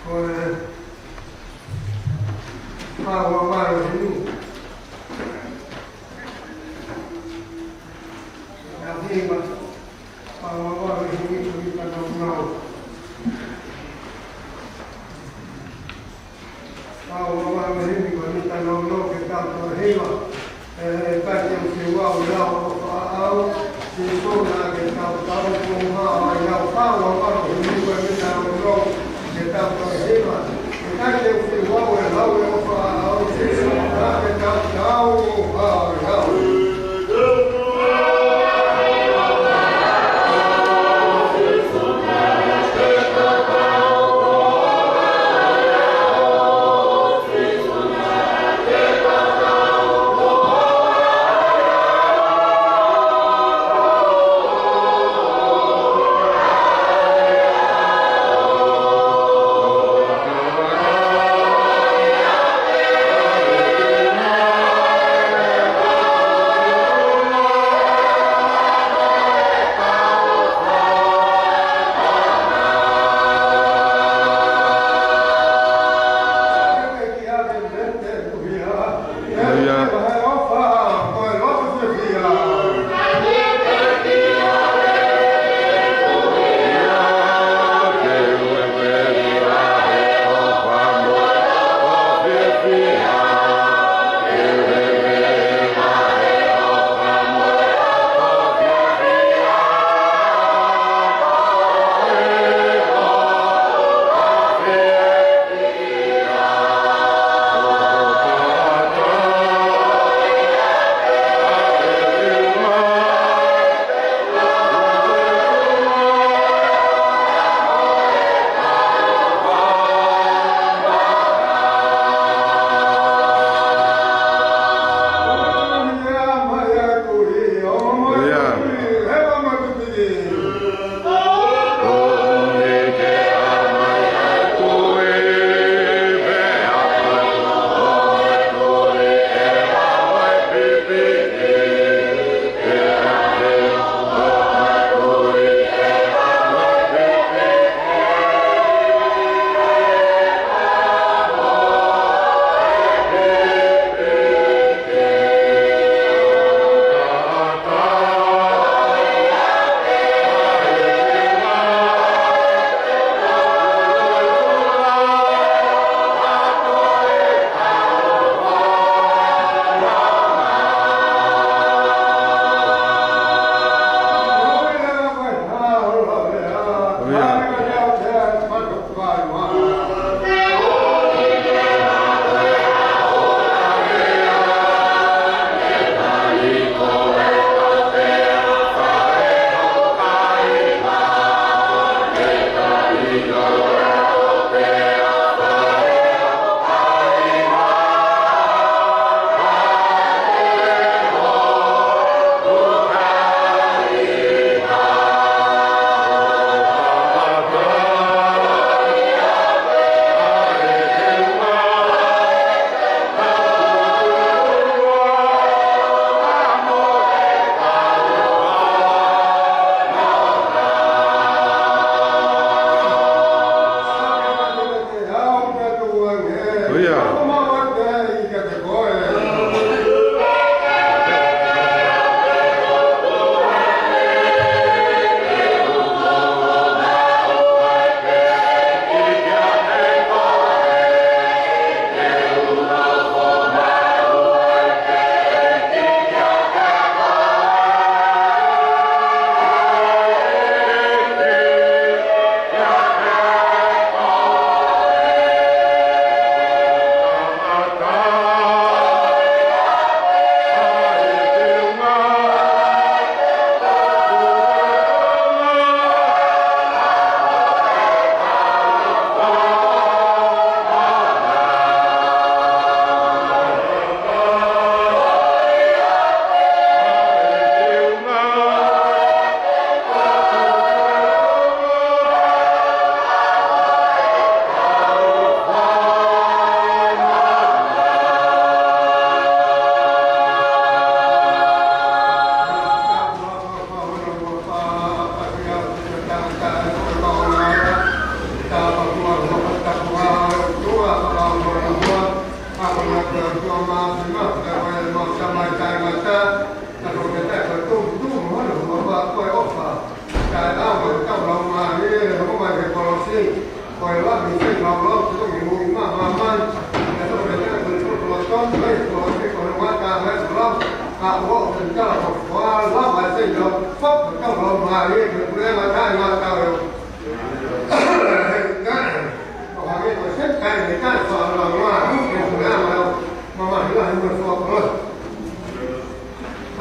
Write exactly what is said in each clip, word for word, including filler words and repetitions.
Ko e fā ua valu himi. Ka hima, fā ua valu himi, ko e mita nounou. Fā ua valu himi, ko e mita nounou ke tau toe hiva. ʻE, ʻikai te u fiu au ʻi he lau ʻofa ʻaʻau, Sīsū naʻa ke tautau, ko e hā ai au. Fā ua valu himi, ko e mita nounou ke tau toe hiva. ʻIkai te u fiu au ʻi he lau ʻofa ʻaʻau, Sīsū naʻa ke tautau, ko e hā ai au.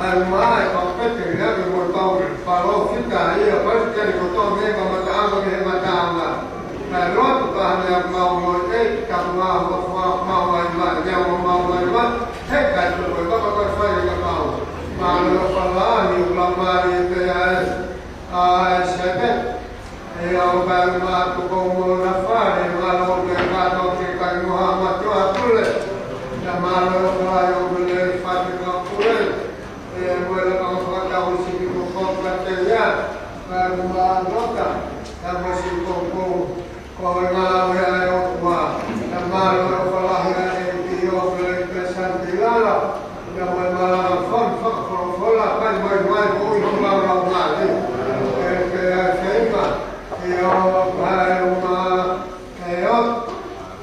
Kae ʻumaʻā e palōfita ia, palesiteni kotoa mei he kamataʻanga ki he kamataʻanga. Kae lotu ka hane a mau mo e tapu ngā hoa hoa mau ai mai, lea mo mau ai mai, he kai ko e papa ka fai e kapau. Mālō e ʻofa lahi ʻoku laumālie pē ʻa e, ʻa e Sepe. ʻE au kai ma tuko mo na fare, mālō ke kato ke kai mo ha matoa pule. Na mālō e ʻofa lahi ʻoku lelei fatu ka pule. ʻE, mo e laka o fakatau siki ko ko ka te ia, ka luma lota, ka mo si ko ko, ko e ngāue ʻa e ʻOtua, ka mālō e ʻofa lahi ʻa e ʻEiki ʻo Filipe Santilala, ka mo e malanga fon fakafolofola, kai mai mai ko i ho mau lau ngāue. ʻE, ke ai feima, ʻe o kai uma, ʻe o,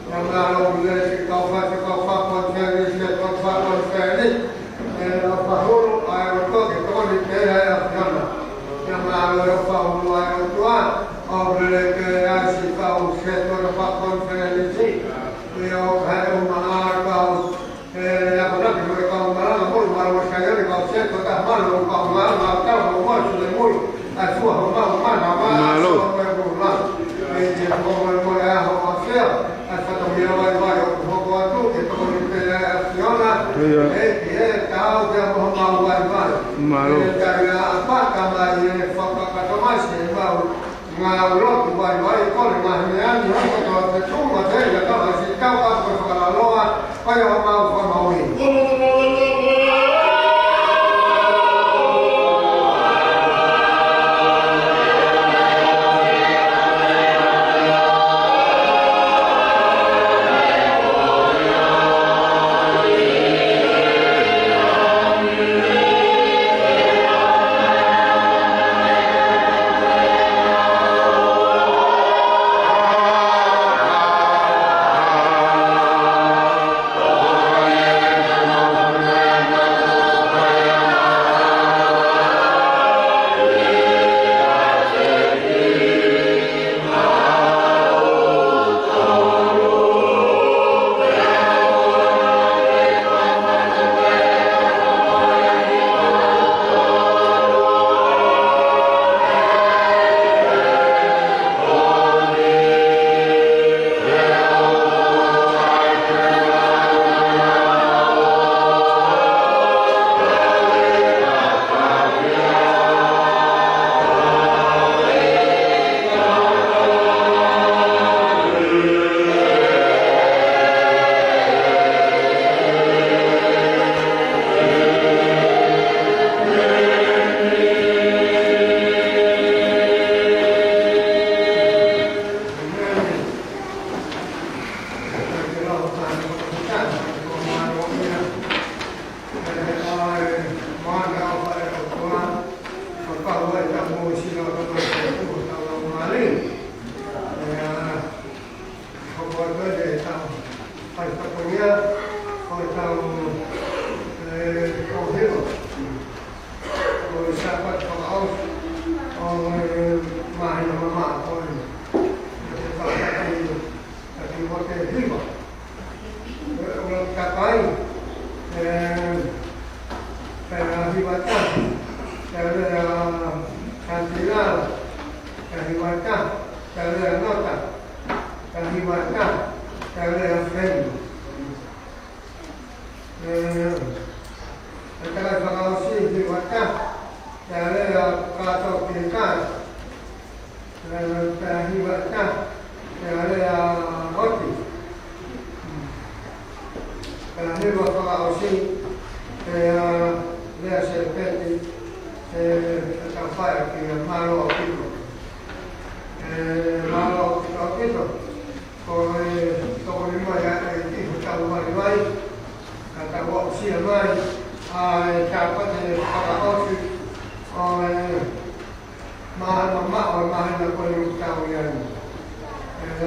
Ia mālō e lesi kau fasi kau fakakonifelenisi, kau fakakonifelenisi. ʻE ʻofa hulu ʻa e ʻOtua ke tokoni pē ʻa e ʻAfiona. Ia mālō e ʻofa hulu ʻa e ʻOtua, ʻo lele ke ʻasi kau setuata fakakonifelenisi. Ia ʻo kai uma ʻa e kau, ʻe akonaki mo e kau malanga mo e malanga Saione kau setuata mālō kau malanga tau mo mo sule mui. Mālō. Mālō.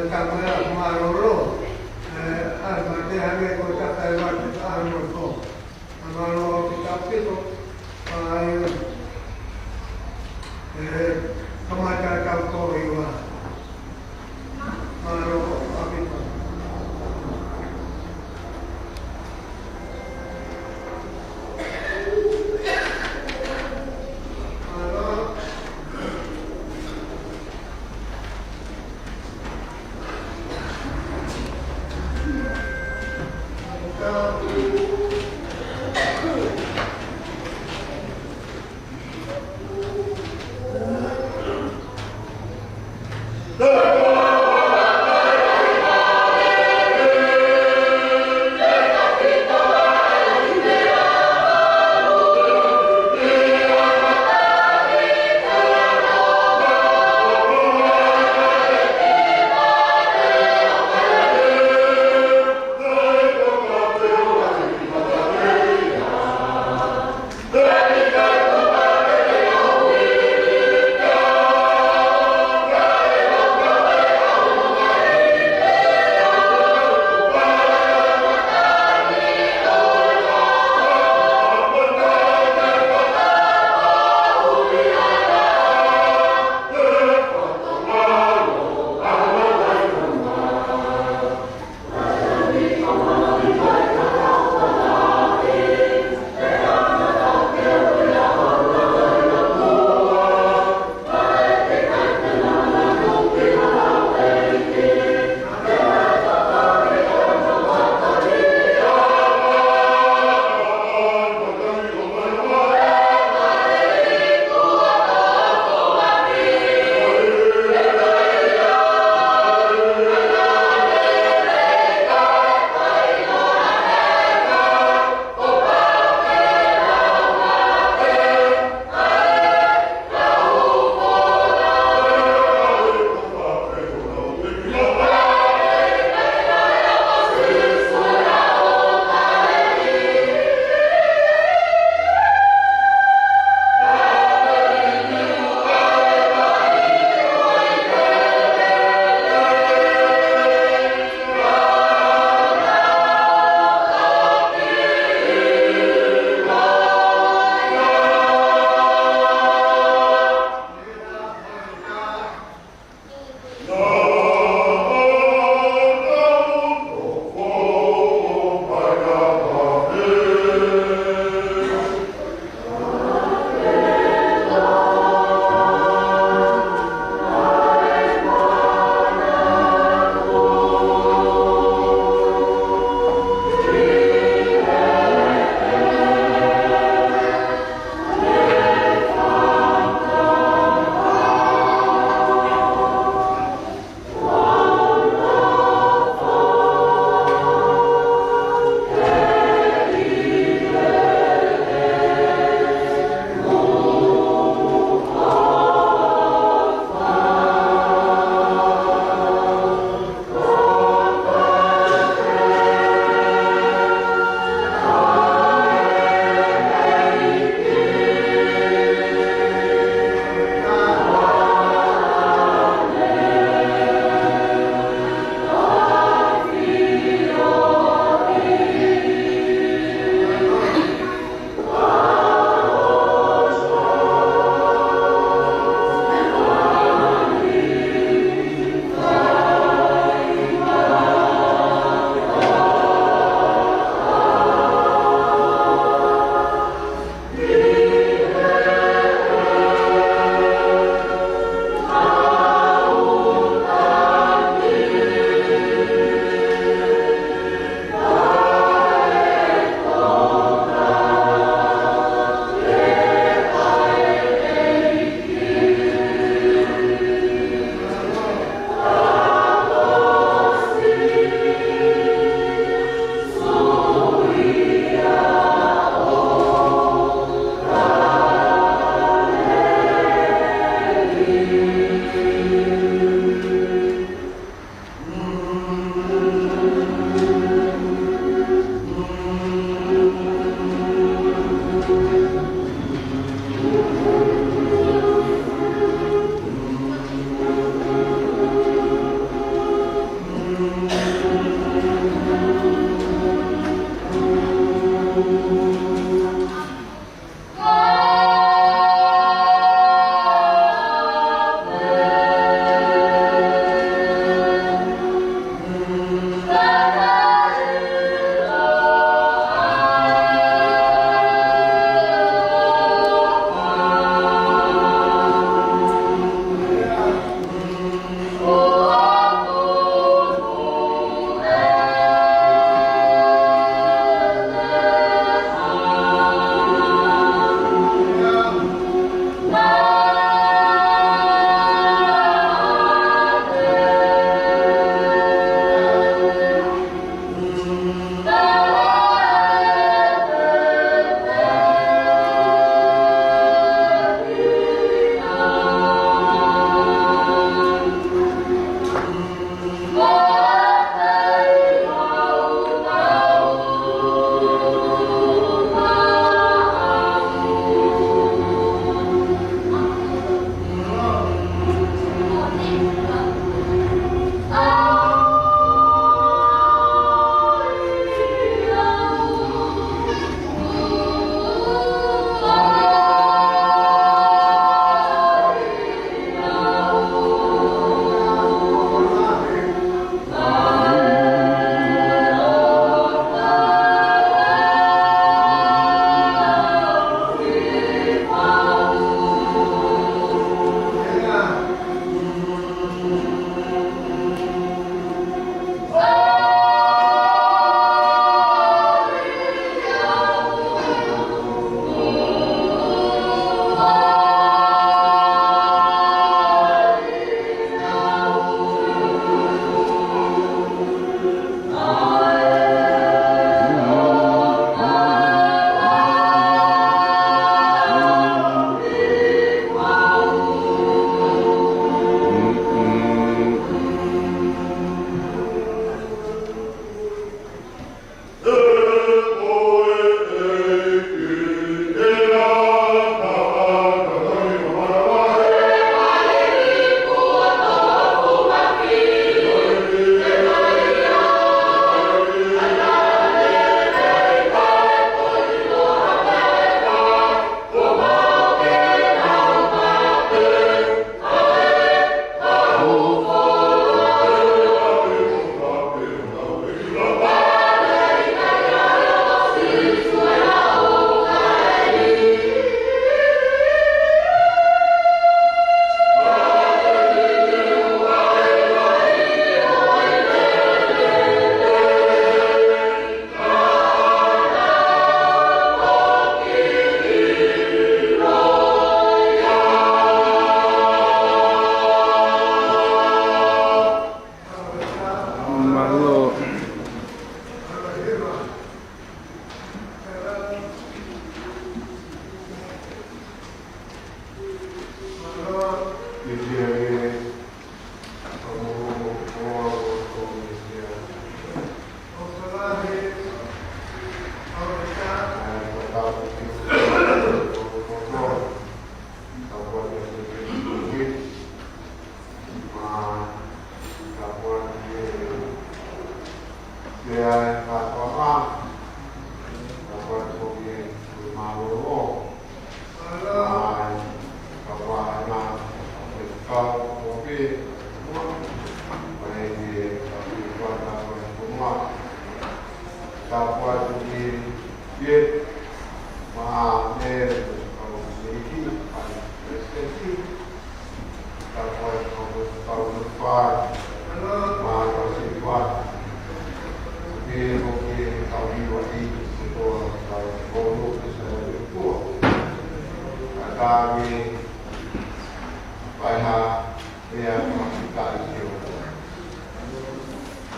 Ka ko e mālōlō, ē, ʻa e mate hangē ko e kakai mate ʻa e moto. Mālō ʻaupito, ʻaupito, ʻa e, ē, kamata ʻetau ko hiva. Mālō ʻaupito. Mālō.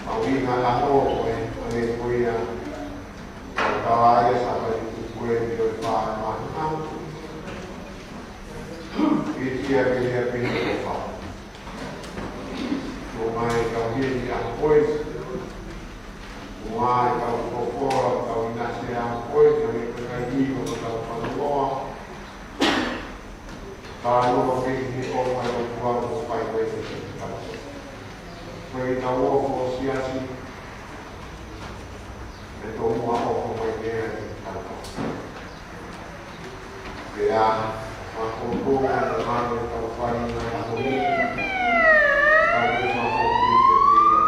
Mahuʻinga lahi ʻo e, ʻo e ko ia, ʻo e kalaia Sāpate Tupu eni ʻo e fā māhina. ʻIkai ke pehē pē ʻofa. Ko mai kau hili a koe. Ko mai kau folofola, kau ʻinasi a koe, ka me ko e kai hiva ko kau fanongoa. Ka ʻoku pehē ʻoku fai ʻo kuo fai mai ʻe he kau. Ko e tau ʻofa ʻo siasi, ʻe tō muʻa ʻofa mai pē ʻa e kau. Pea, ʻa ko ko ʻa e tau fai na ka ko ni, ka ko e fai ko ni ke pia.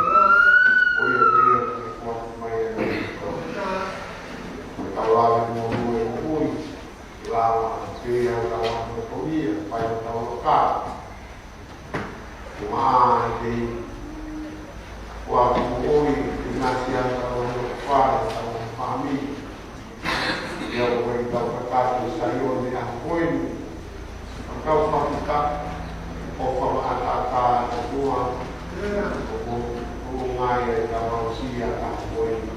Ko ia pē ʻa e kuo mai ʻa e kau. Ko e tau lave mo ue mo ui. Lava pē ʻa e tau ʻaho ko ia, fai ʻa e tau loka. Ko mai te ua kuo ʻoi, te nasi ʻa e tau ʻaho fai, tau fāmili. Ia ko e tau kakatu Saione ʻa ko eni. Tau fakika, ʻofa maʻataʻatā ʻa e ʻOtua. Ko, ko, ko ngai e tau aʻusia ʻa ko eni.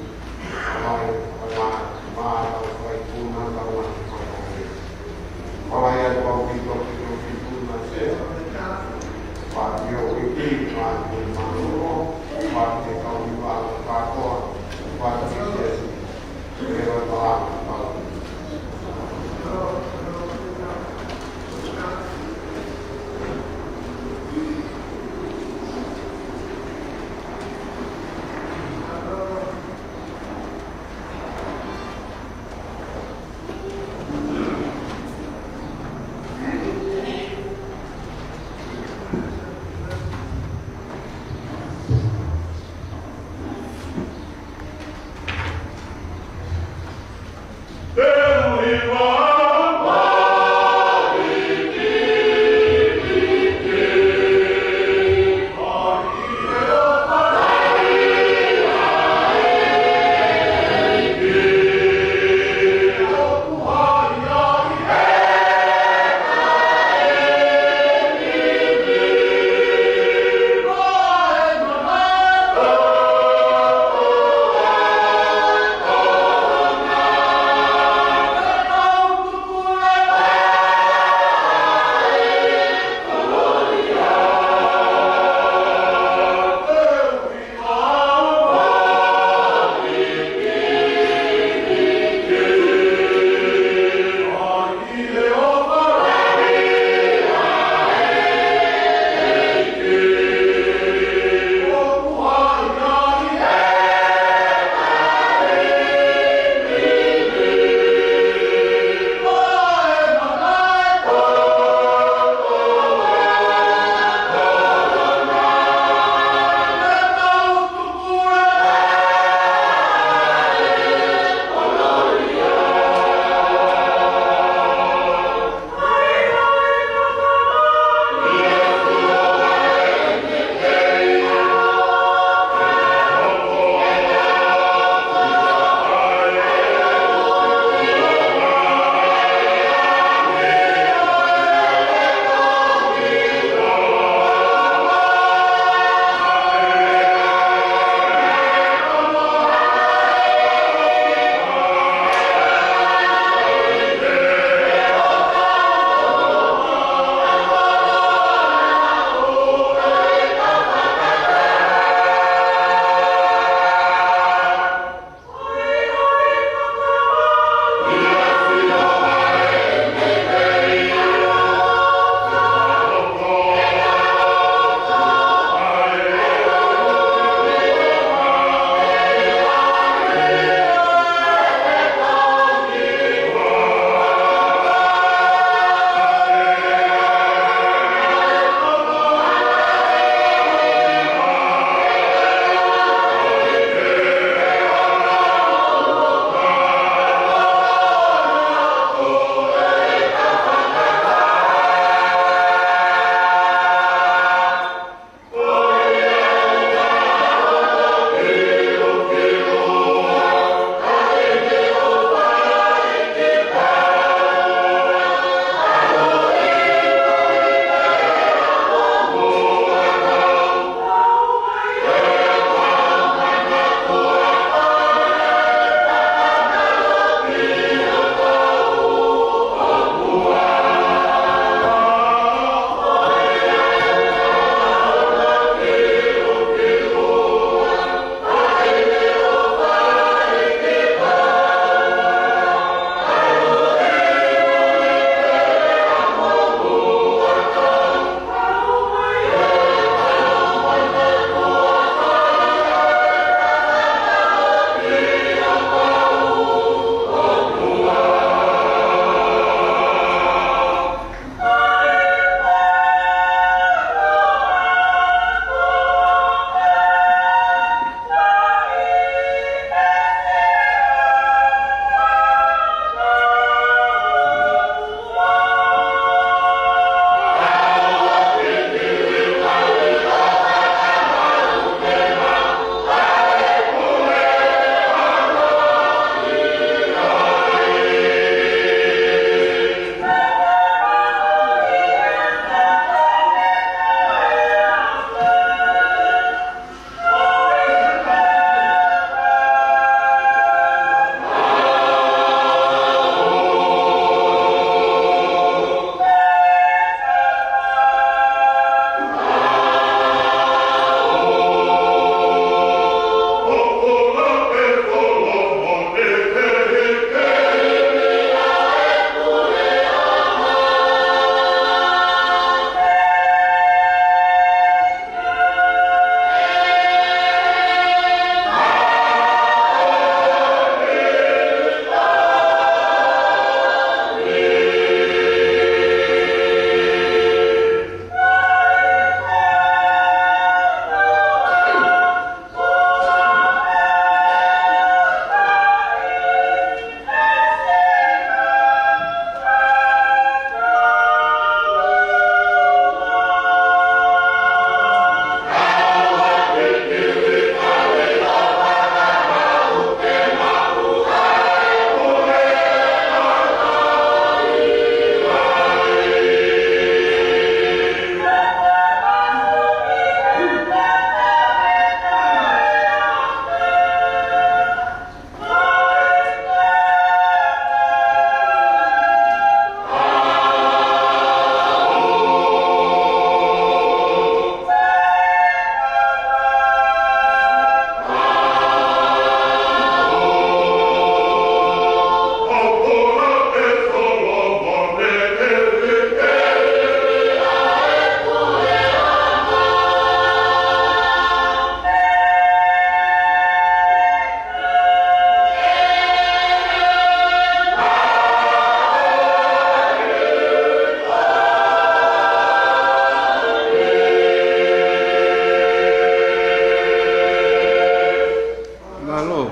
Hello.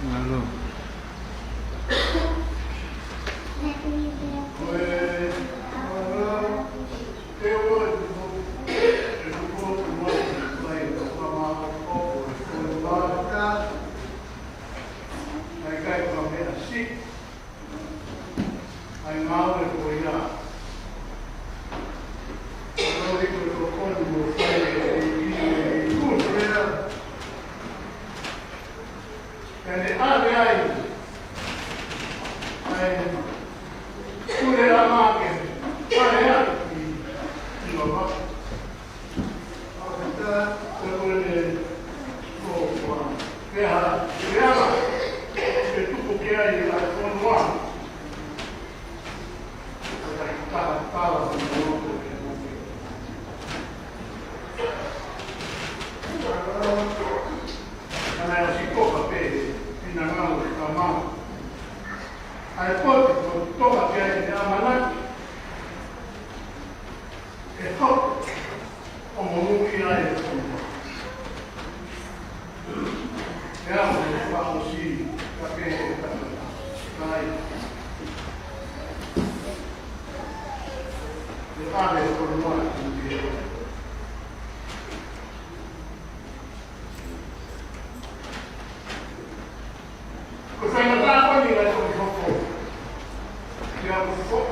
Hello. Pea ne ʻave ai ʻa e puleʻanga ke ʻave ai ki, ki Loma. ʻA e tā, ko e ko ene ko, ko, pea, pea, ke tuku ki ai ʻa e fonua. Ana ʻosi toka pē, finangalo e Tamai. ʻA e potu, ko e toka pē ʻa e ʻamanaki. ʻE toka. ʻO monūʻia ai e fonua. ʻE ʻaho ʻe fakaʻosi, ka pehē ʻe Tamai. ʻE ʻave e fonua ki he Ko e faingataʻa ko eni ʻa e toki hoko. Pea ko fo-,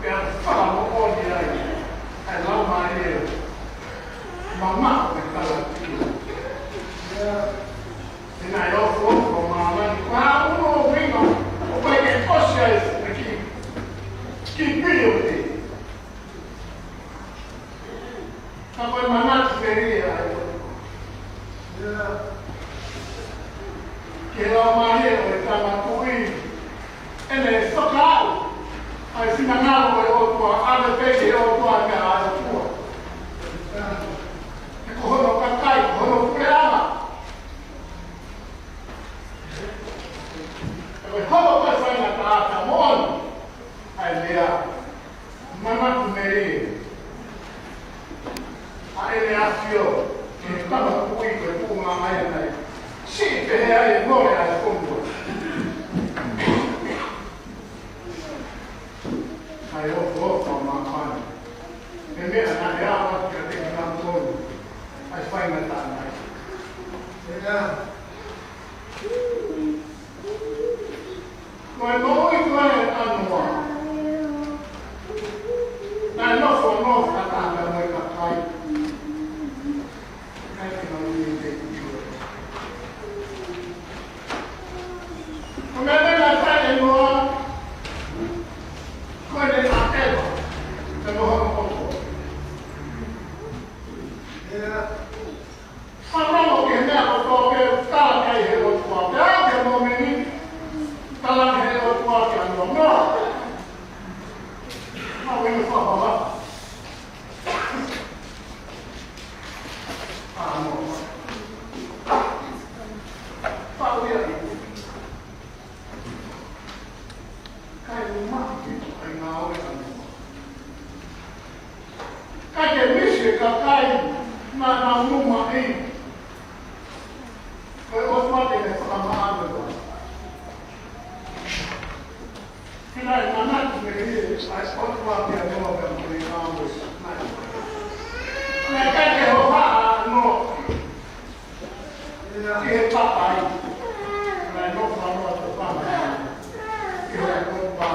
pea ko fakamoʻoni ai ʻa e Laumālie Māʻoniʻoni ʻo e Kalatia. He naʻe ofo, ofo ʻa māmani, ko e hā hono ʻuhinga ʻoku ʻikai ke ʻosi ai e kiʻi, kiʻi pilione. Ka ko e manatu melie ʻa e ʻOtua ki he laumālie ʻo e tangata kui, ʻene fakaaʻu ʻa e finangalo ʻo e ʻOtua, ʻave pē ki he ʻOtua e meʻa ʻa e ʻOtua. He ko hono kakai, ko hono puleʻanga. He ko e holo ko e faingataʻa moʻoni ʻa e meʻa. Manatu melie ʻa ʻEne ʻAfio ki he tangata kui ko e tuʻunga ʻa ia naʻe siʻi pehē ai e mole ʻa e fonua. ʻA e ofo ʻa māmani. He meʻa naʻe ʻalu atu kiate kinautolu ʻa e faingataʻa naʻe. Ko e moʻui ko ē ʻa Noa. Naʻe nofo, nofo ʻa Noa mo e kakai. Kae ke nau ni te kio. Ko e meʻa naʻe fai ʻe Noa, ko ʻene ʻaʻeva, te mo hono ʻofa. ʻIa. Fanongo ki he meʻa kotoa pē ʻoku tala ki ai ʻe he ʻOtua. Pea ʻi he mōmeni, tala ki ai ʻe he ʻOtua kia Noa, Noa, ʻoua te ke fakaʻapaʻapa. ʻA Noa. Pau ia ʻi. Kae ʻumaʻā ke ʻai ngāue ʻa Noa. Kae ke misi e kakai naʻa nau numa ai. Ko e ʻOtua te ne fakamaʻa ʻa Noa. He naʻe manatu melie ʻa e ʻOtua kia Noa pea mo ʻene ngāue. Naʻe ʻikai ke hohaʻa ʻa Noa. Ki he papai, naʻe nofo ʻa Noa ʻo tokanga ki he ʻOtua.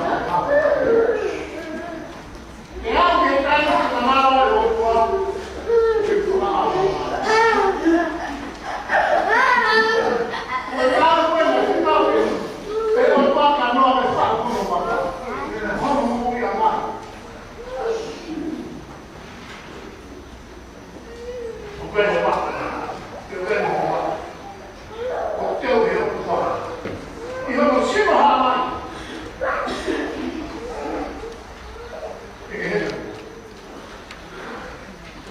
Ke aʻu ki he taimi naʻe ʻalu ai e ʻOtua, ke tuʻu ʻa Noa. Ko e lau ko ē naʻe fekau ʻe he ʻOtua kia Noa ke faʻu hono vaka. Hono moʻui ʻa Noa.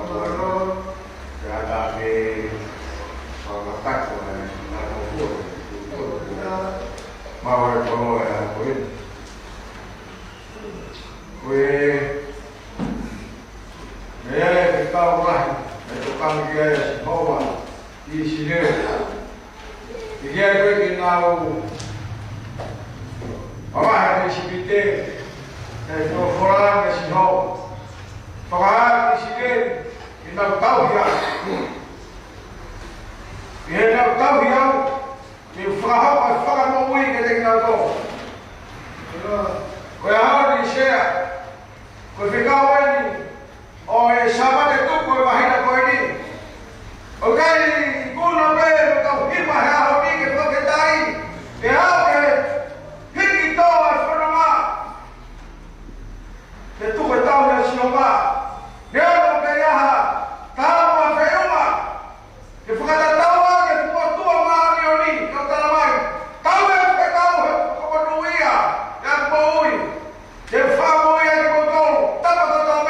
Ke ata ke whakatako ai, na ko ko, ko ko, ma wai ko e a ko e. Ko e, me e ke kau lahi, me to kami ke ai a Sihova, ʻi Sihova. ʻIkai ko e ke nau mavahe mei ʻIsipite, ʻi he folofola ʻa Sihova. Fakaʻā ki ʻIsileli, ke nau tauhi au. ʻI heʻenau tauhi au, ke fakahoko e fakamoʻui kiate kinautolu. Ko e ʻaho ni Sea, ko e fekau eni, ʻo e Sāpate tuku e māhina ko eni. ʻOku ʻikai ikuna pē mo tau hiva he ʻaho ni ke fakafetaʻi, ke aʻu ke hiki tō e fononga. Ke tuku e tauhi ʻa Sihova. Neongo pē ʻi ha taumuʻa feʻunga. Ke fakatatau ange ki he ʻOtua māʻoniʻoni, kau tala mai. Tau e fekau he fakamonūʻia, ʻi he moʻui. Ke fakamoʻui ʻa kimoutolu, tapa tatau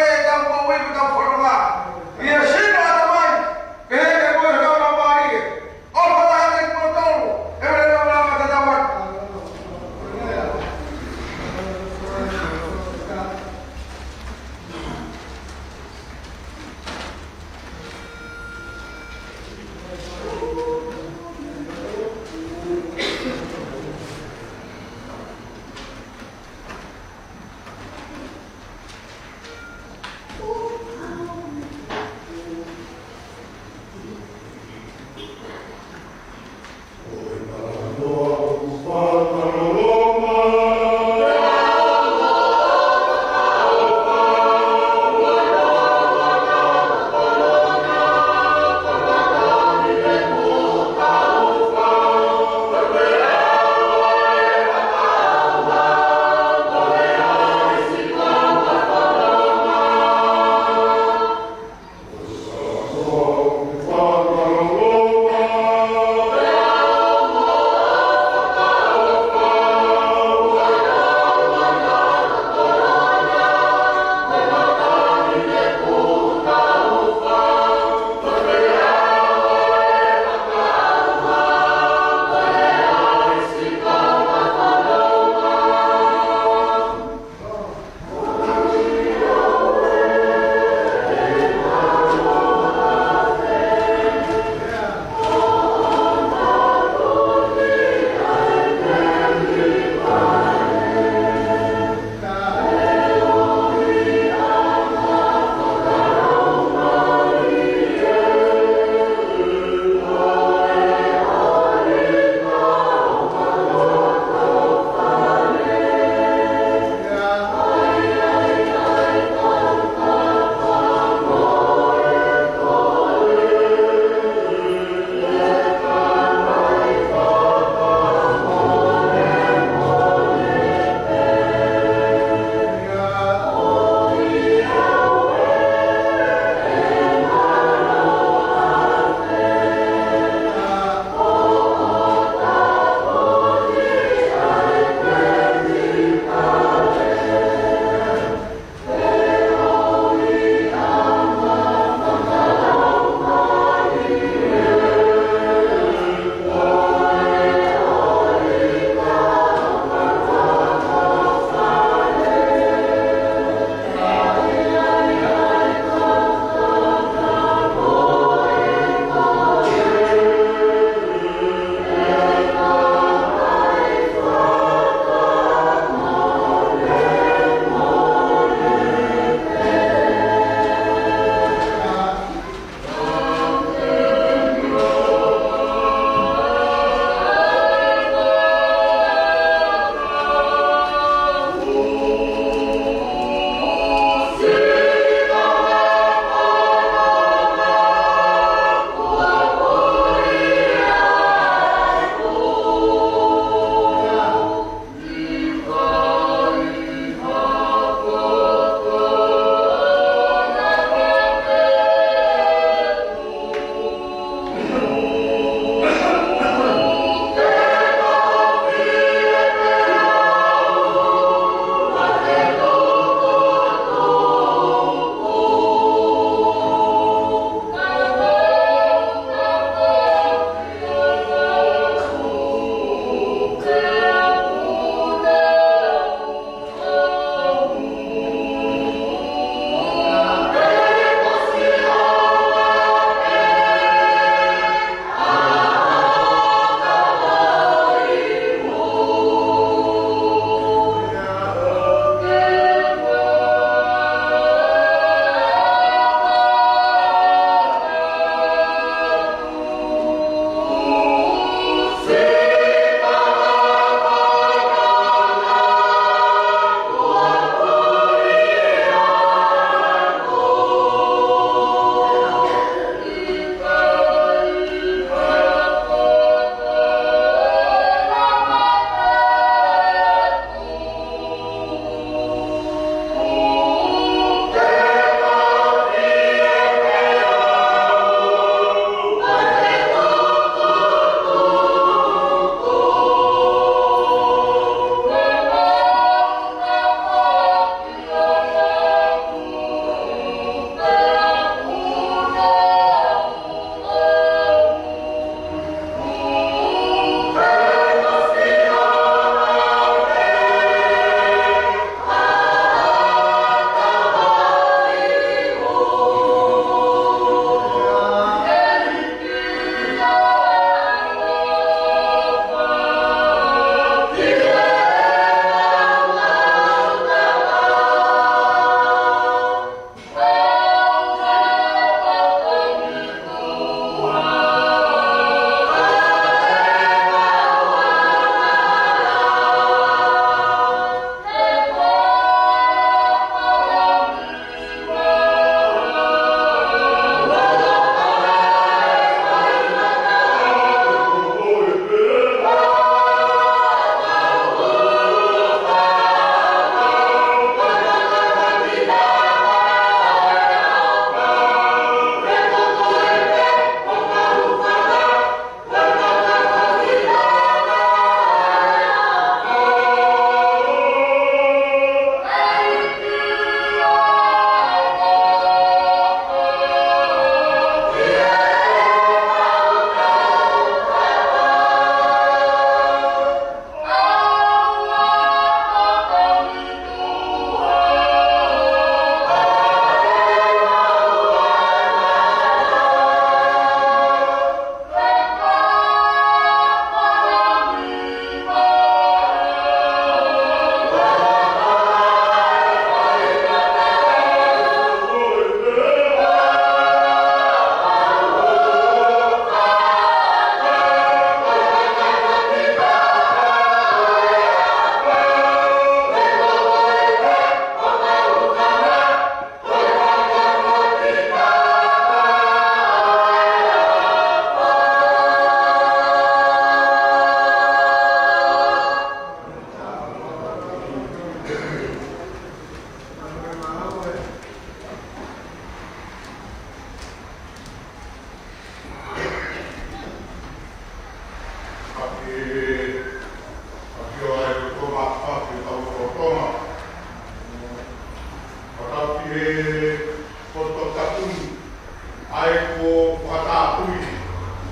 ʻA ia ko e fakatapu ʻi he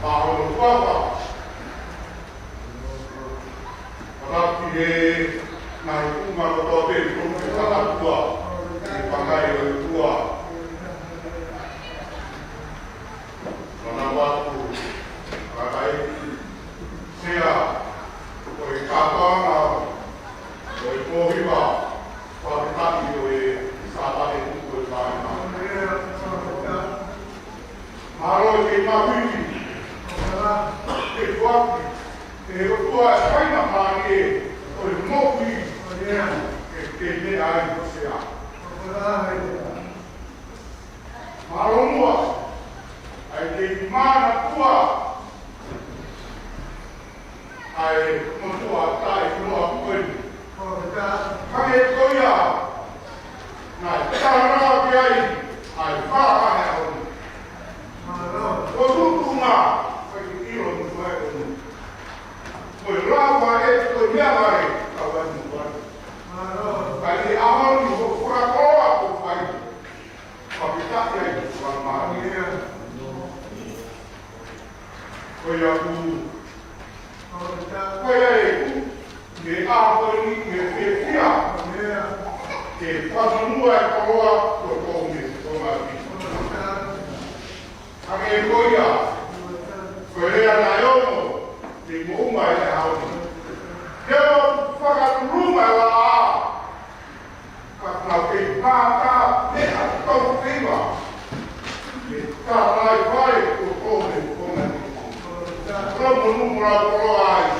ʻaho ni, ʻofa. Fakatapu ki he ngaahi tuʻunga kotoa pē ʻoku fakatapu atu ki he pangai ʻo e ʻOtua. Manavatu, kakai, sea, ko e kātoanga ʻo e pōhiva, fakatapu ʻo e Sāpate tuku ʻo e taʻu ni. Mālō e kei maʻu ʻi he ʻOtua, ʻe ʻOtua ʻa e faingamālie ʻo e moʻui, ke, ke meʻa ai ʻo sea. Mālō muʻa ʻa e kei manatua ʻa e motuʻa taʻeʻiloa ko eni. Hangē ko ia naʻe talanoa ki ai ʻa e fānau ʻo e ʻaho ni. Ko e tuʻunga, ko e ʻilo ni ko e ʻunu. Ko e lau ʻa e, ko e meʻa ʻa e, ka ʻoku ʻi ai mo ʻoku ʻi ai. Ka ʻi he ʻaho ni ʻoku fakakoloa ko fai. Fakatapu ai, fakamālō. Ko ia ʻoku, ko ia ʻoku, ke ʻaho ni ke fiefia. Ke fakamua e koloa, ko e koloa me ko ma. Hangē ko ia, ko e lea naʻe ongo, ke moʻunga e ʻaho ni. Ke o fakatulunga e laʻā, ka tau kei pātā meʻa tau feiva. Ke tātai fai ko tō me ko me. Tau monu mo lau koloa ai.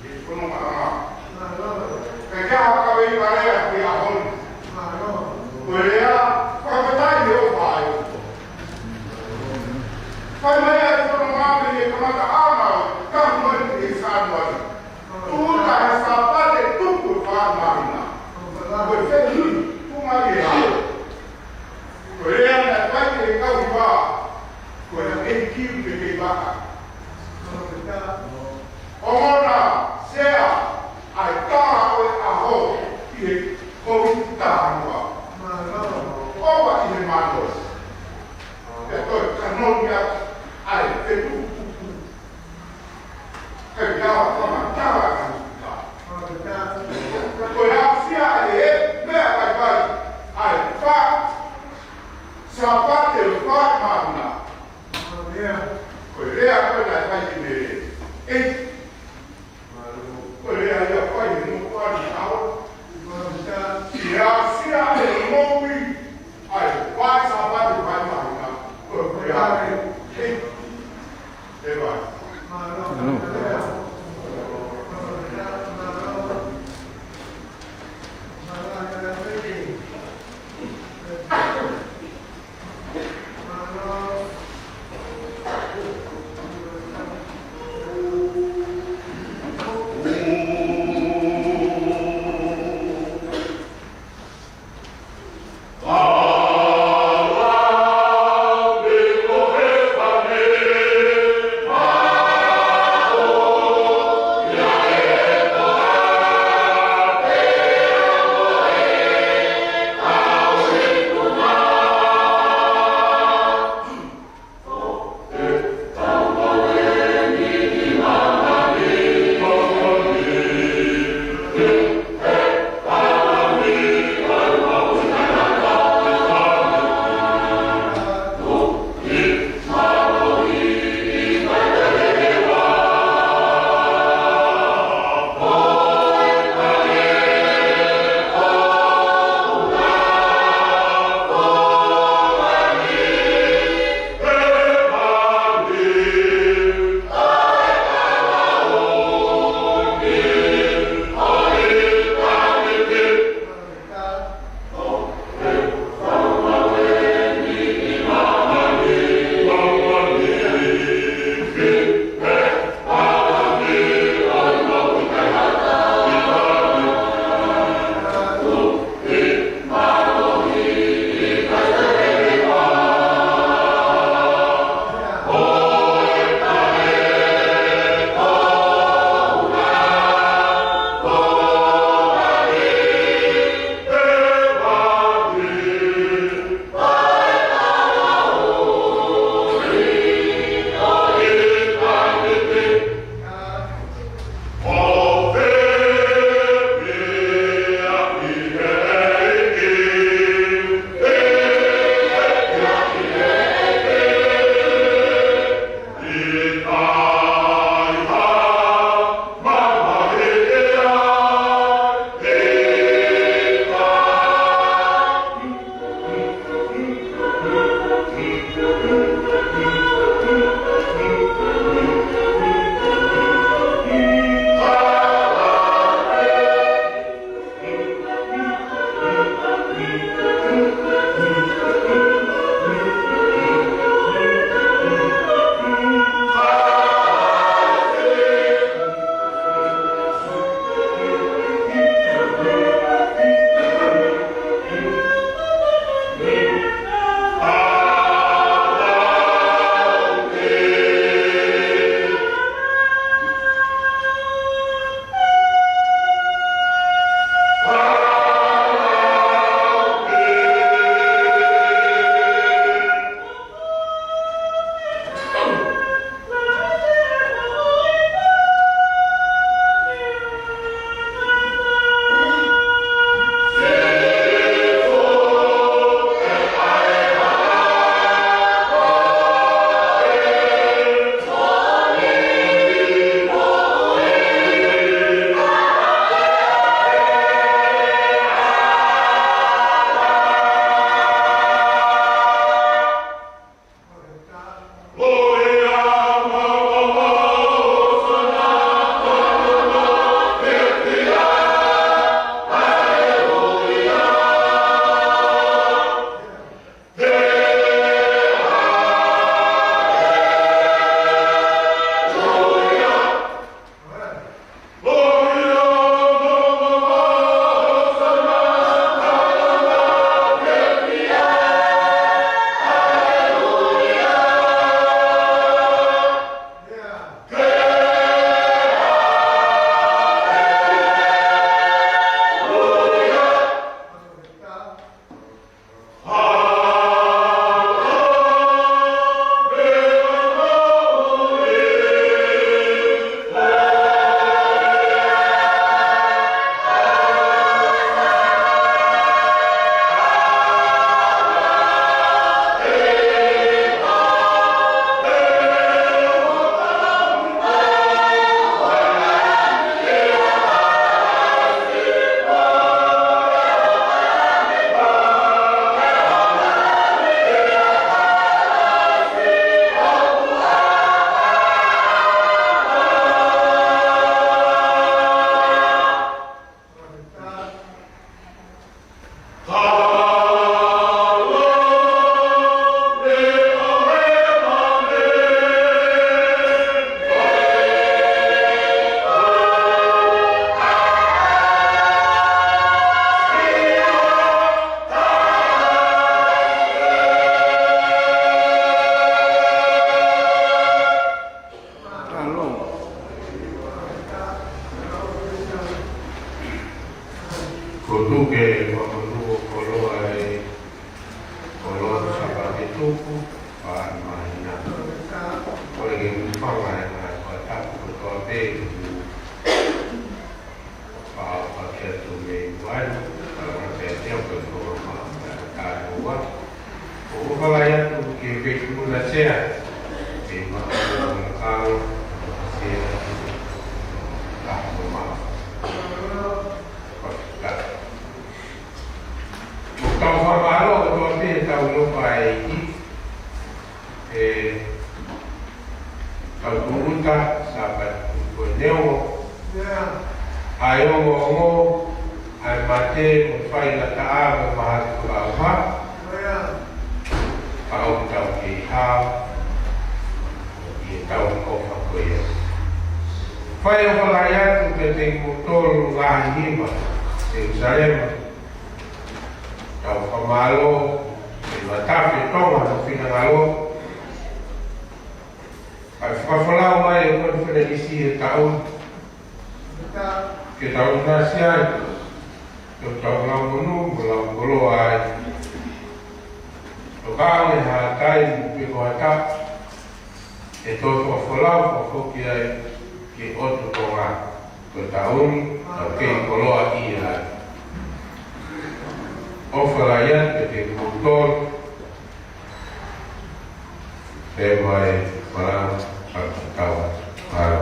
Ke kono mara. Ke kia haka vei marea ki a hon. Ko e lea, fakafetaʻi he ʻofa ʻa e ʻOtua. Fai mai ʻa e fononga mei he kamataʻanga ʻo e taʻu ni ki he Sānuali. Tuʻu ʻa e Sāpate tuku ʻe fā māhina. Ko e fenui, tuʻu mai e ʻaho. Ko e lea naʻe fai ki he kau hiva. Ko e ʻEiki ʻoku kei vaka. ʻOua naʻa sea ʻa e tala ʻo e ʻaho ʻi he Kōviti taha noa. ʻOua ʻi he mānoa. ʻE toe kanoni atu ʻa e fetuʻutuʻu. He ʻikai ha fakamatala ʻa e Kōviti taha. Ko e aʻusia ʻa e meʻa vaivai ʻa e fā Sāpate ʻo e fā māhina. Ko e lea ko ē naʻe fai ki he ʻEiki. Ko e lea ia fai he motuʻa ni ʻaho. Ia aʻusia e moʻui ʻa e fā Sāpate fā māhina. Ko e lea ʻa e ʻEiki. Fanga e ngaahi fakatapu kotoa pē, ʻoku fakaʻapaʻapa atu mei muʻa, fakaʻapaʻapa atu mei muʻa, kātoa. ʻOku ou fakahā atu ki he feituʻu na sea, mei maʻu ʻa e kau, sea, kātoa. Fakatapu. ʻOku tau fakamālō kotoa pē he tau ʻilo pē ʻEiki, ʻe tau tūʻuta, Sāpate Tuʻi ko eni ʻo, ʻa e ongoongo, ʻa e mate, ʻo e faingataʻa, mo e mahaki fakaʻauha, ka ʻoku tau kei hao ʻi he tau ʻofa ko ia. Fai ʻofa lahi atu kiate kimoutolu ngaahi nima Selusalema, tau fakamālō, ʻi he matafi ʻo Tonga hono finangalo. ʻA e fakafolau mai ʻo e konifelenisi he taʻu ni, ke tau ʻinasi ai, ke tau lau monū, mo lau koloa ai. Tokanga he ʻaho ni pe ko ha taʻu, ʻe tō fakafolau, fakafoki ai ki he ʻOtu Tonga. Ko e taʻu ni, tau kei koloaʻia ai. ʻOfa lahi atu kiate kimoutolu, pea mai, mālō, fakatau, mālō.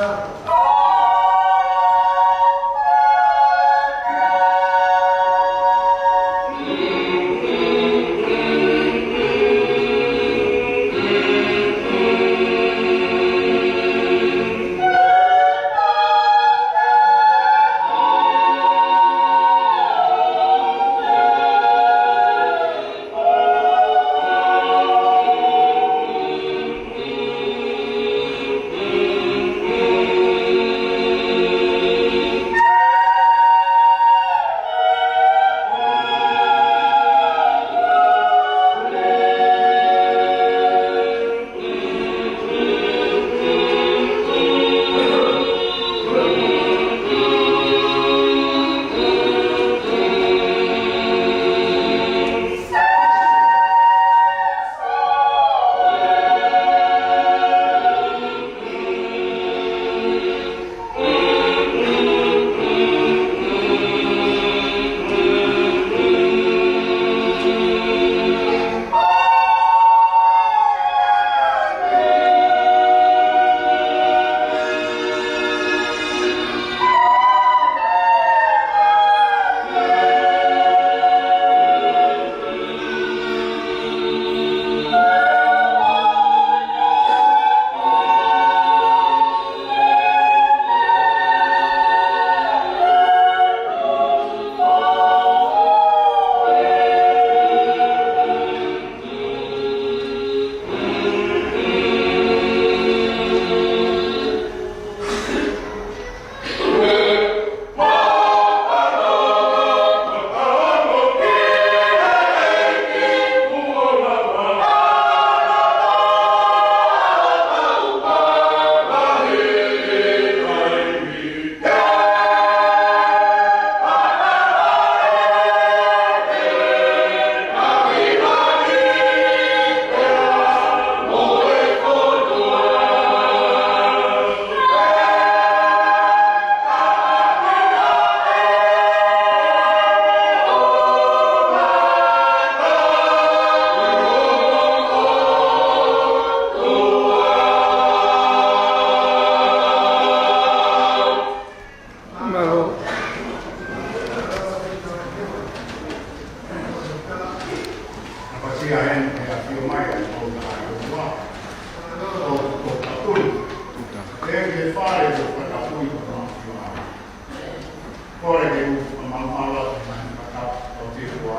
Mālō. Napasia heni ʻe ʻafio mai ʻa e ʻOtua ʻi he ʻOtua. ʻO, ʻo tapui. ʻE ke fale ʻo tapui ʻo mafio. Kole ke u fakamālō atu mai fakatapu ʻo te kua.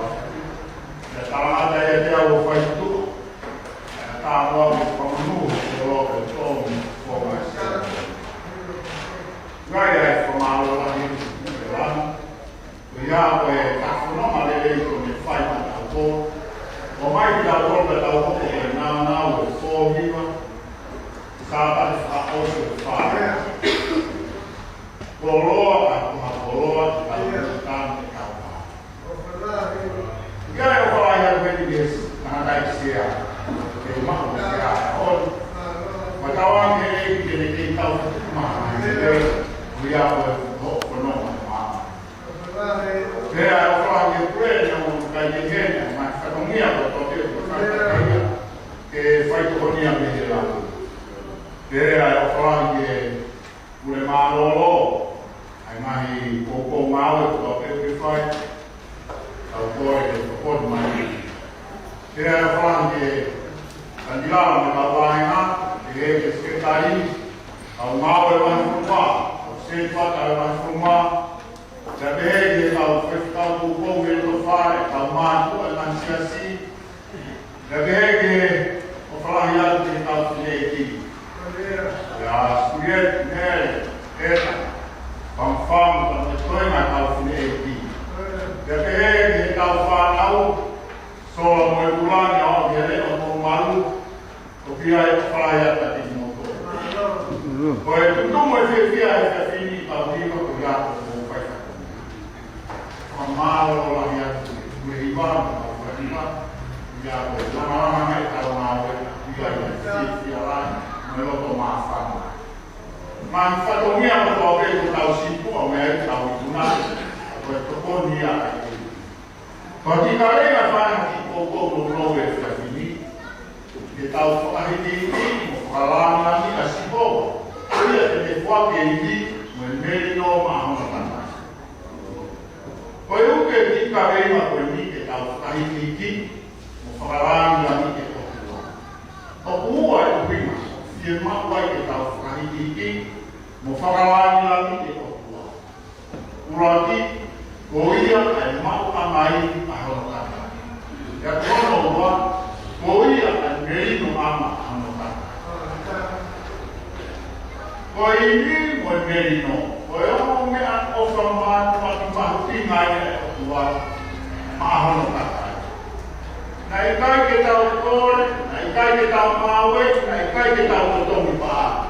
ʻE tangata ia te au ʻo fai tuʻa. ʻE tāua mo fakamunu ʻo lo ke tō mo fōnga sia. Ngai ai fakamālō lahi ʻi te lana. Ko ia ko e tafononga lelei ko ne fai ma tau ko. ʻOmai ki tau ko ka tau ko ko e nāunau ʻo e fōhiva. Sāpate fakaʻosi ʻo e fā. Koloa, ka ko ha koloa, ki tau ko tau ke tau ka. Ia e o fala ia ko e ti ke si, tangata ʻi sea. Ke uma ko sea. ʻOi. Matau ange ke ne kei tau ma. Ia ko e ko no ma ma. Pea ʻoku ʻi ai e pule ʻoku ʻikai ke ne, ma fatongia ko e tote ko fatongia ke faitokonia mei he langi. Pea ʻoku ʻi ai e pule mālōlō, ʻa e ngaahi poupou ngāue ko e tote ke fai, tau kole ke tokoni mai. Pea ʻoku ʻi ai e kanila mo e kau vāhenga, ʻe he ke seketali, kau ngāue vahefonua, kau setuata vahefonua, Pea pehē ki he kau faifekau poupou mei loto fale, kau mātuʻa ʻi he siasi. Pea pehē ki he ʻofa lahi atu ki he kau fineʻeiki. Pea Sulieti, Mele, Eta, Famufamu, pea mo e toenga kau fineʻeiki. Pea pehē ki he kau fānau, Sola mo e Kulani, ʻa o ki he leʻo mo malu. ʻOku ʻi ai e ʻofa lahi atu kiate kimoutolu. Ko e tuʻutuʻuni mo e fiefia he efiafi ni ʻoku ou ʻilo ko ia ko hoʻomou faifekau. Fakamālō lahi atu ki he hiva, mo e hiva. ʻIo ko e langalanga mai ʻetau ngāue, ʻi ai e fiefia lahi, mo e loto māfana. Mo e fatongia mo e tope ko ʻetau sīpinga, mo e ʻetau ikuna, ko e tokoni ia ʻa e Ko e kiʻi kavenga fana ki he poupou nounou ʻo e efiafi ni, ke tau fakahīkihiki mo fakalāngilangiʻi ʻa Sihova, ko ia te ne ʻOua ke ivi mo e melino maʻa hono kakai. Ko e uke e kiʻi kaveinga ko eni ke tau fakahikihiki mo fakalāngilangiʻi e ʻOtua. ʻOku ua e ʻuhinga ʻoku fiemaʻu ai ke tau fakahikihiki mo fakalāngilangiʻi e ʻOtua. ʻUluaki, ko ia ʻa e maʻuʻanga ivi ʻa hono kakai. Pea ko hono ua, ko ia ʻa e melino ʻanga ʻa hono kakai. Ko e ivi mo e melino, ko e ongo meʻaʻofa mātuʻaki mahuʻinga ia ʻa e ʻOtua maʻa hono kakai. Naʻe ʻikai ke tau kole, naʻe ʻikai ke tau ngāue, naʻe ʻikai ke tau totongi paʻanga.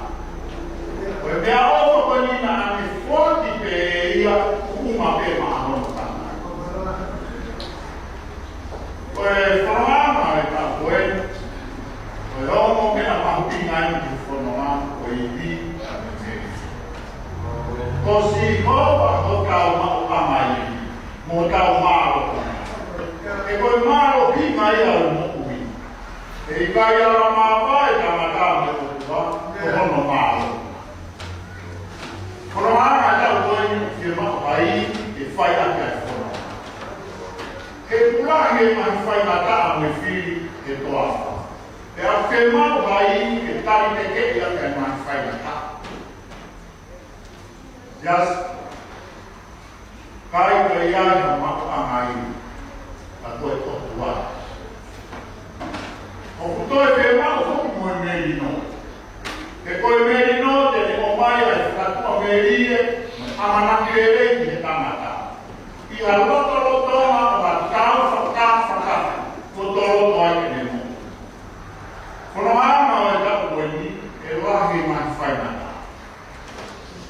Ko e meʻaʻofa ko eni naʻa ne foaki pē ʻe ia ʻi he ʻuhinga pē maʻa hono kakai. Ko e fononga ʻa e taʻu ko eni, ko e ongo meʻa mahuʻinga ʻi he fononga ko e ivi mo e melino. Ko Sihova hotau maʻuʻanga ivi mo hotau mālohinga. He ko e mālohinga ia ʻo e moʻui. He ʻikai ala māvae tangata mo e ʻOtua, ko hono mālohinga. Fononga ʻa e taʻu ko eni ʻoku fiemaʻu ai ke fai ʻaki ʻa e fononga. He ʻoku lahi e ngaahi faingataʻa mo e fili he toafa. Pea ʻoku fiemaʻu ai ke tali tekeʻi ʻaki ʻa e ngaahi faingataʻa. Just ʻikai ke ʻi ai ha maʻuʻanga ivi, ka ko e ʻOtua. ʻOku toe fiemaʻu foki mo e melino. He ko e melino te ne ʻomai ʻa e fakatuʻamelie mo e ʻamanaki lelei ki he tangata. ʻI ha lotolotonga ʻo ha tau fakafakafaka, ko e lotoloto ai ke ne moʻui. Fononga ʻa e taʻu ko eni, ʻe lahi e ngaahi faingataʻa.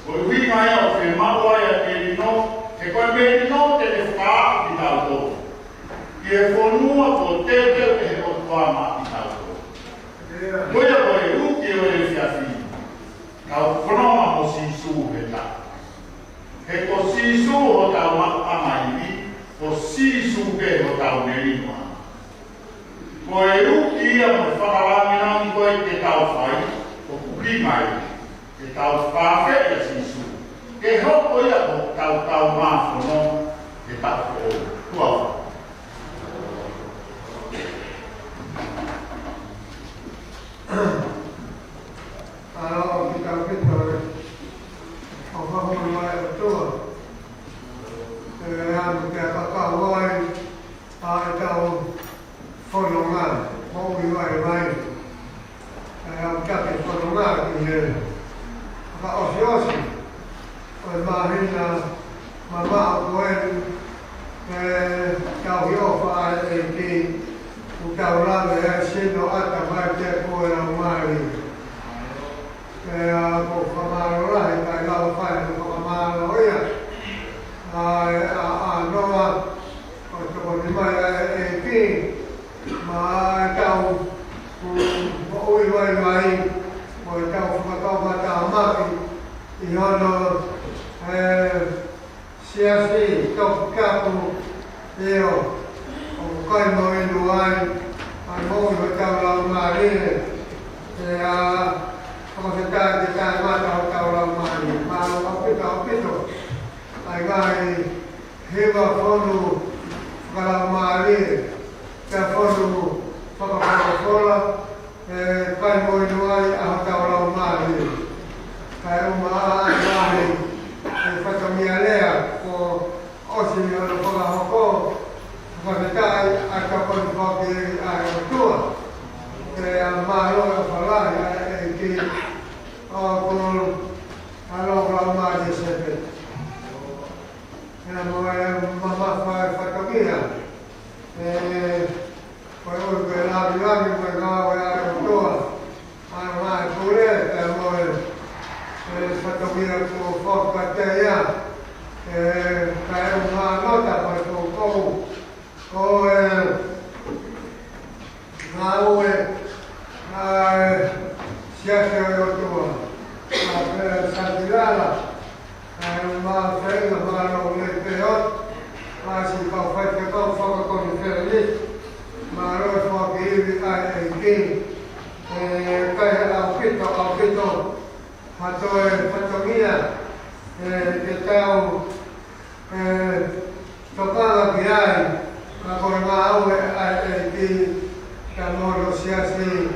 Ko e ʻuhinga ia ʻoku fiemaʻu ai ʻa e melino, he ko e melino te ne fakaaʻu kitautolu ki he fonua kuo teuteu ʻe he ʻOtua maʻa kitautolu. Ko ia ko e uke ʻo e efiafi ni, tau fononga mo Sīsū he taʻu. He ko Sīsū hotau maʻuʻanga ivi, ko Sīsū pē hotau melino. Ko e uki ia mo e fakalāngilangi ko ē te tau fai, ʻoku ʻuhinga ia ke tau fakaafeʻi ʻa Sīsū ke hoko ia ko hotau kaungā fononga he taʻu foʻou. Tuʻa ʻofa. ʻAlo, ʻoku tau pito e ʻofa hono mai ʻOtua. ʻE anu ke aka kau ai ʻa e tau fononga, moʻui vaivai. ʻE au taki fononga ki he fakaʻosiʻosi ʻo e māhina mamaʻo ko eni, ʻe tau ʻofa ʻa e ʻEiki, ʻoku tau lave ai sino, ʻatamai, pea ko e laumālie. Pea ko e fakamālō lahi, kae lava fai ʻa e fakamālō ia. ʻA e, ʻa, ʻa Noa, ʻo tokoni mai ʻa e ʻEiki, maʻa e tau, ʻo, moʻui vaivai, mo e tau fakakau matamaki, ʻi hono, ʻe, siasi, toputapu, ʻio, ʻoku kai mo inu ai, ʻa e moʻui hotau laumālie, ʻe, ʻa, fakafetaʻi ke taʻengata hotau laumālie, mālō ʻaupito, ʻaupito, ʻa e ngaahi hiva fonu fakalaumālie, pea fonu fakafolofola, ʻe kai mo inu ai ʻa hotau laumālie. Kae ʻumaʻā ʻa e ngaahi, ʻe, fatongia lea kuo ʻosi hono fakahoko, fakafetaʻi ʻa e tokoni foki ʻa e ʻOtua. Pea mālō e ʻofa lahi ʻa e ʻEiki, ʻoku ʻa e laumālie sepe. ʻE mo e mamafa e fatongia. ʻE, ko e ʻulu ke lavilavi mo e ngāue ʻa e ʻOtua. ʻA e ngaahi pule, ʻe mo e, ʻe fatongia kuo foki kiate ia. ʻE, kae ʻumaʻā nota mo e poupou ʻo e ngāue ʻa e siasi ʻo e ʻOtua. ʻA e pea Satilala, ʻa e maʻu feinga mālō lelei pē ʻo, ʻa siʻi kau faifekau fakakonifelenisi, mālō e foaki ivi ʻa e ʻEiki, ʻe kai ʻaupito, ʻaupito, ha toe, ha toe Ia, ē, ke tau, ē, tokanga ki ai, ka ko e ngāue ʻa e ʻEiki, ka mo hono siasi,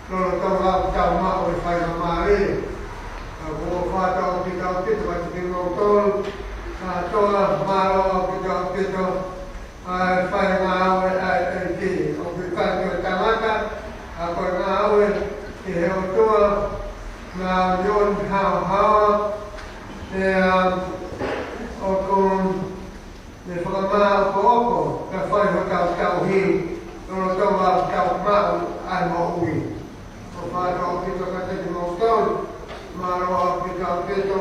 lolotonga ʻoku tau maʻu e faingamālie. Ka ʻoku ou ʻofa atu ʻaupito ʻaupito kiate kimoutolu kātoa, mālō ʻaupito ʻaupito, ʻa e fai ngāue ʻa e ʻEiki. ʻOku ʻikai ko e tangata, ka ko e ngāue ki he ʻOtua, ngāue ʻo e haohaoa, ʻa ia ʻoku ne fakamāʻopoʻopo, kae fai hotau tauhi, lolotonga ʻoku tau maʻu ʻa e moʻui. ʻOfa atu ʻaupito kiate kimoutolu, mālō ʻaupito ʻaupito,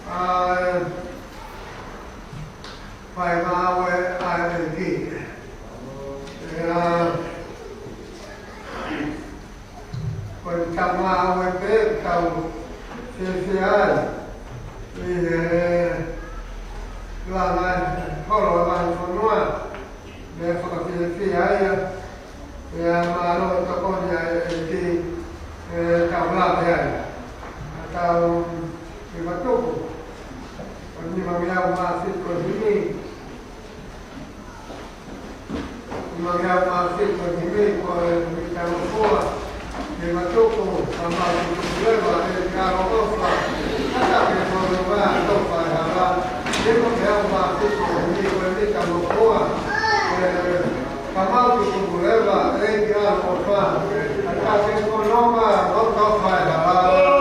ʻa e fai ngāue ʻa e ʻEiki. ʻA ia, ko e tau ngāue pē, tau fiefia ai. ʻI he langa holo ʻa e fonua, meʻa fakafiefia ia. ʻA ia mālō e tokoni ʻa e ʻEiki, ʻe tau lave ai. ʻA ia tau ʻi matuku. ʻO nimangeau mā fitu ko e himi. Nimangeau mā fitu ko e himi, ko e himi tau fua. ʻI matuku, ka mau tuku leva, ʻEiki ʻaloʻofa. Ka ta ke kono mā tofa e hala. Nimangeau mā fitu ko e himi, ko e himi tau fua. ʻE, Ka mau tuku leva, ʻEiki ʻaloʻofa, ka ta ke kono mā, mau tofa e hala.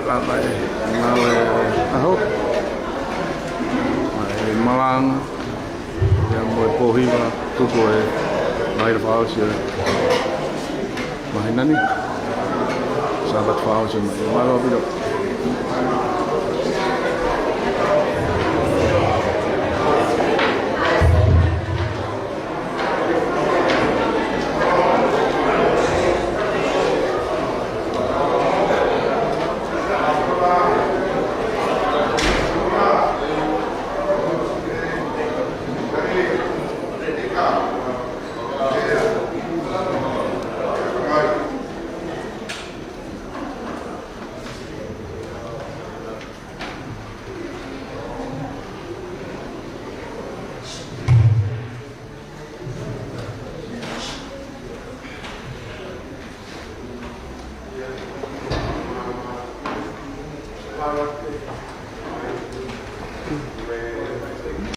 Lava e ngāue ʻaho. ʻE malanga. Ia mo e pōhiva, tuku e ngaahi fakaʻosi e māhina ni. Sāpate fakaʻosi mai. Mālō ʻaupito.